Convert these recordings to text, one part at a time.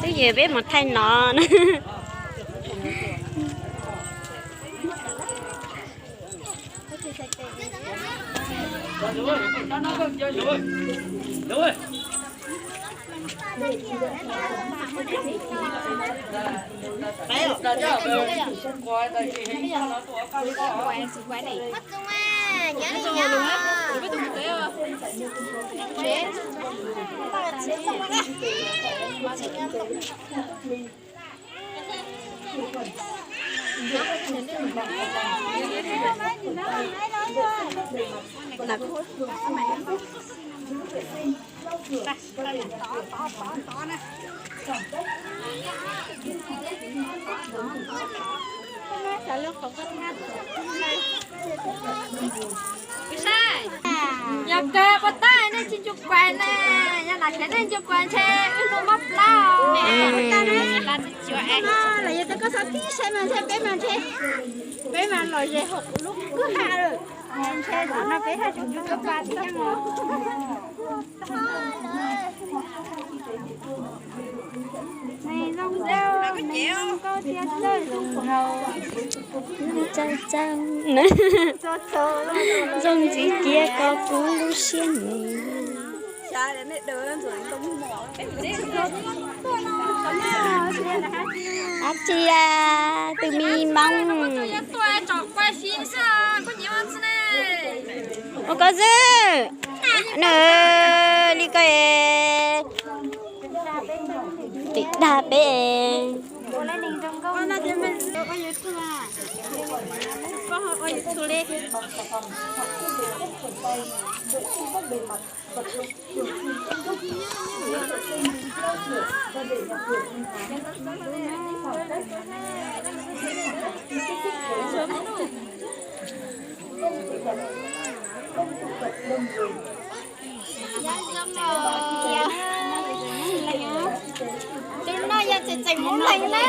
Twb yog peb mus thaij no na. Yog kawg puas tab nej tsis ncu kuav na, yog nam khiav nej ncu kuav ntshe wb hlub mob plab. Los yog tias koj xav tib saib mas ntshe peb mas ntshe, peb mas los ze hauv kuv lub kwj ha lawm. Ntshe zaum no peb haj tseem ncu koj pa thiab os. Zoo nkauj, zoo nkauj thiab txawj zoo nraug. Zoo ntxiv cia koj kuv lub siab nws. Ab tsi a, tus me Hmoob. Ua koj xwb, nws li koj es, tim dag peb es. Tus no yog tseem tseem Hmoob Leeg na,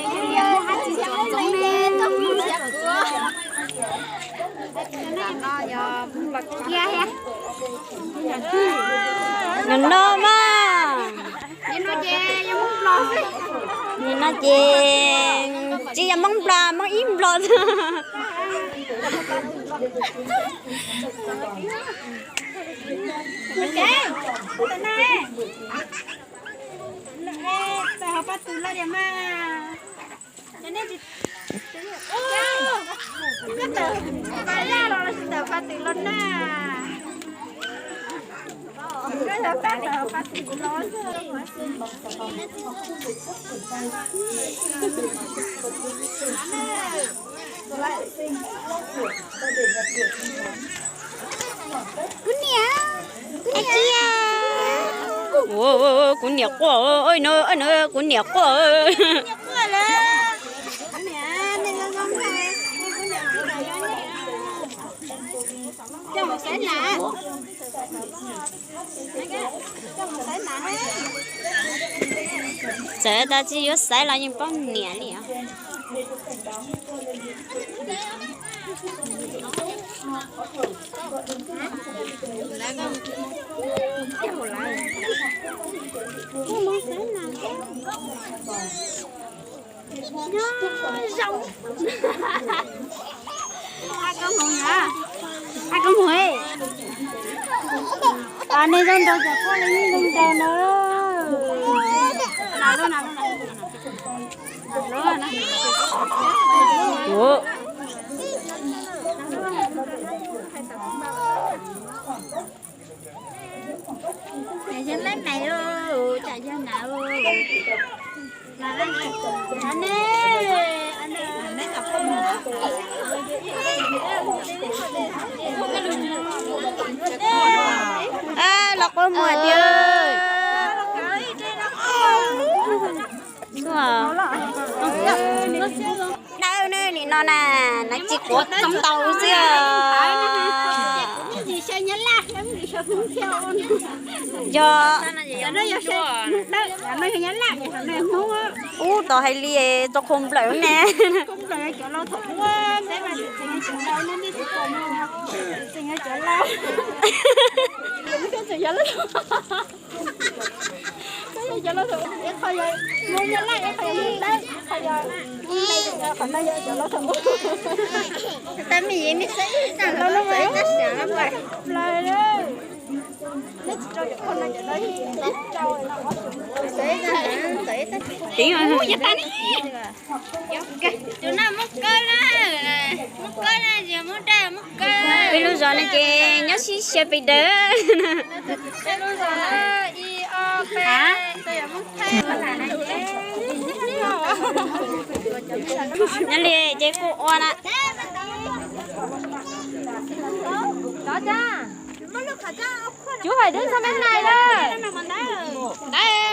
tus yog tsis yog Hmoob Leeg ces koj mus nrhiav kuv. Tus no mas, tus no ces tsis yog Hmoob Nplog, Hmoob ib Nplog xwb. Tawm hauv paj tw los diam mas. Koj tawm paj laj los tsis tawm paj tw los na? Koj yog koj tawm paj tw los. Kuv niam, kuv niam, kuv niam quaj, kuv niam quaj. Txawm tas tsis yuav xaiv los yeej paub niam li os. Nyob zoo. Hai koob hmoov na, hai koob hmoov. Nej zoo nraug ces quaj li nej zoo nraug na. Yog lab mais, tsam yog na. Los quaj muag tiag. Dawb ne, nim no na, na tsis quav txoov tau xwb. Yog ub, tau hais li tau qhov nplawm ne. Tab meeg yeej mej xav ib tag los xav ib tag siav los pais. Xav ib tag, xav ib tag. Tus no Moob Kawb na, Moob Kawb na, Moob Daj, Moob Kawb. Peb lub zos no ces nyob sib xyaw pes daws. Peb lub zos na, ib ob peb, nyob li ces kuj ua na. Cov hais deb txog me nais lawm.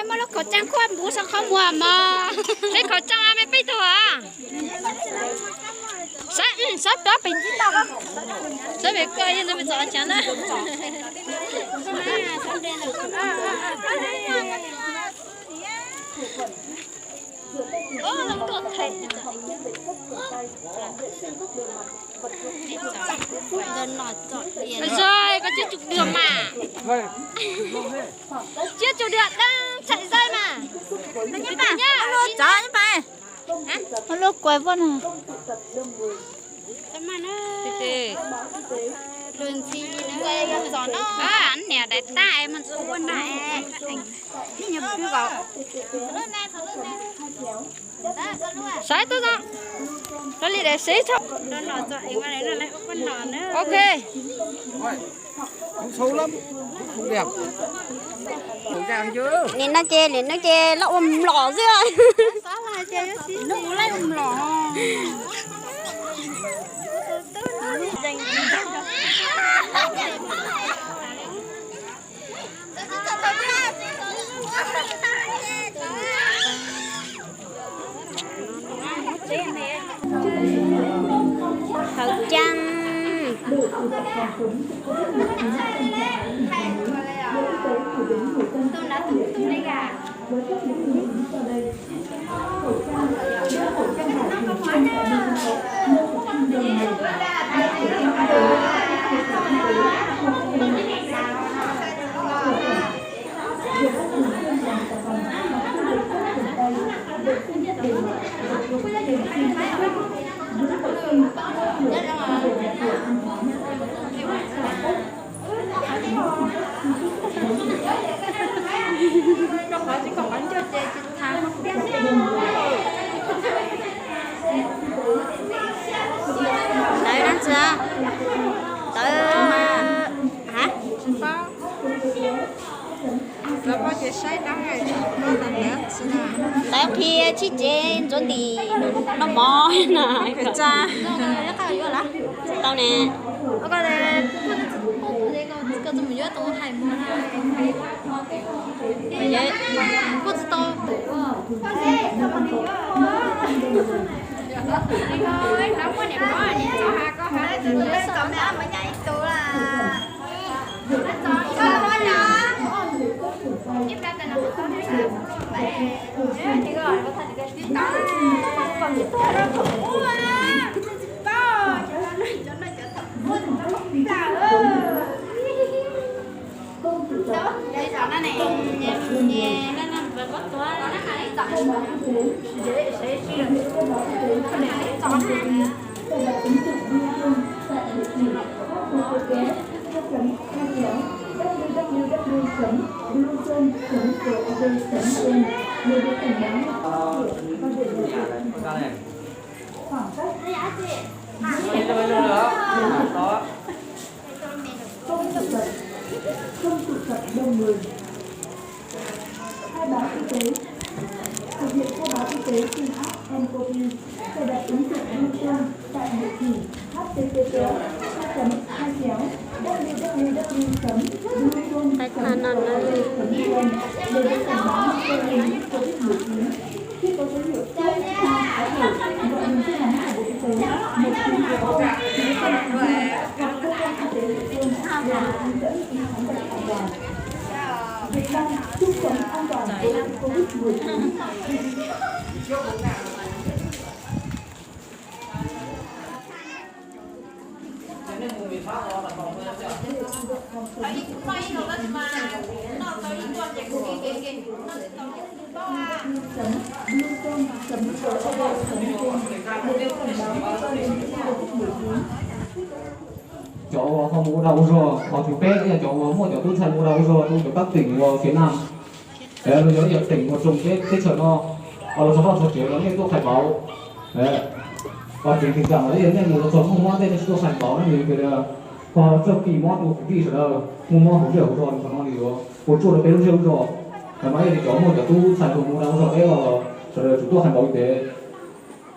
Muaj lub khẩu trang khuam npuv sau qhov muag mog. Tej khẩu trang me peb tug hos. Saib, saib pab pem ntsis tau. Saib pem koj yeej ntxov me txov chav na. Zoj, koj tsiab tsum dua mas. Tsiab tsum dua dab txhais zoj mas. Cov, lub kuas voj no. Niam daim tag mus ntxuav ua na. Saib tau zoo, rau li daim seb tso. Ok. Nim no ces, nim no ces lawv ua mlom xwb. Khẩu trang. Ntawv dab tsi? Ntawv, ha? Ntawv qhia tshib tsev ntxuav ntim noj mov na. Tsis tau ne. Không tụ tập, không tụ tập đông người. Khai báo y tế. Thực hiện khai báo y tế trên app nCoV, cài đặt ứng dụng Bluezone tại địa chỉ https hai chấm hai chéo www chấm bluezone chấm gov chấm vn để được cảnh báo nguy cơ lây nhiễm covid mười chín. Khi có dấu hiệu sốt, ho, khó thở, gọi đến tin nhắn của Bộ Y tế một chín không không, hoặc cơ quan y tế địa phương để được hướng dẫn đi khám bệnh an toàn. Việt Nam chung sống an toàn với dịch covid mười chín. Cov uas ho mus ua dag ua zog, qhov thib peb yog cov uas muaj cov tub ntxhais mus ua dag ua zog rau cov kab teem uas Vietnam, los yog ib yam teem uas tsoom teb chaws no, los txog toj txog tsev los nej tuaj khai pauv. Qhov tseem tseem ceeb los yog nej mus los txog muaj mob tej nej tsis tuaj khai pauv ne, vim tias qhov txoj kev mob rau kwv tij sawv daws muaj mob hauv zej hauv zos li qhov no li yuav ua tsuaj rau peb lub zej lub zos. Mas yog li cov muaj cov tub ntxhais mus ua dag ua zog peb los sawv daws tsum tuaj khai pauv li ntawd.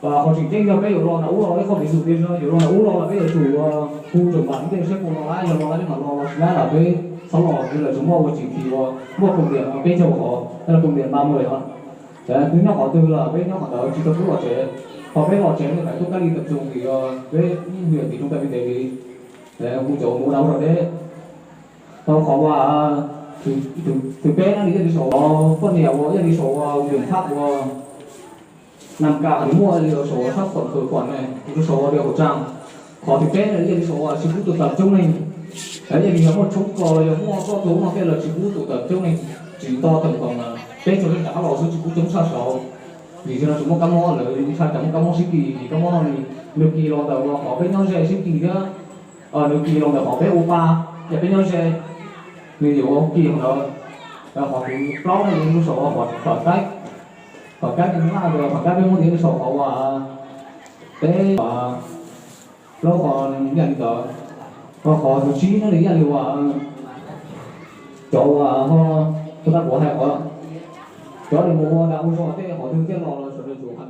Qhov tseem ceeb yog peb yuav los nram ub los ib qho vis zus tias yuav los nram ub los los peb yuav tsum hu tsoom pam ntej seb puas los lawm, yog los lawm peb mam los, los tsis lawm los peb txhob los, lawv tsuas muaj ua tseem kis uas muaj koom tiam no peb caug qhov, koom tiam nta mus lawm os. Twb nyob qhov twg los peb nyob qhov ntawd tsis tau pub los tsev. Qhov peb los tsev nej mam tuaj kab li tawm tsoom vim peb ib hu yam tim rau kab li ntev li. Kuv cov mus ua dag ua zog deb, tau qhov uas thib peb no nws yog li saum poj niam uas yog li saum uas yus phab uas nam kas nws muaj li saum uas sab pom khawv pom ne, kuv rau saum uas dias khẩu trang. Qhov thib peb no yog li saum uas tsis pub tus tawm coob leej, yog li yog muaj tshoob kos los yog muaj koj tuag ub no tej los tsis pub tus tawm coob leej, tsis nto tawm koom na, peb tsuas leej rov qab los xwb tsis pub coob tshaj saud. Vim tsis no tsuas muaj kab mob lawm, ntshai tsam muaj kab mob sib kis, vim kab mob no nws, nws kis los ntawm uas qhov peb nyob ze sib kis thiab, nws kis los ntawm qhov peb ua pa, yog peb nyob ze nws yuav kis qhov ntawd. Qhov thib plaub no yog rau saum uas qhov pham kaib, pham kaib no nws laj tias pham kaib peb muab tias rau saum qhov uas peb, plaub qhov yam li ntawd. Qhov thib tsib no nws yam li uas cov uas ho, tus tag kuv hais qhov, cov uas mus ua dag ua zog tej qhov twg thiaj los los sawv daws tsum hais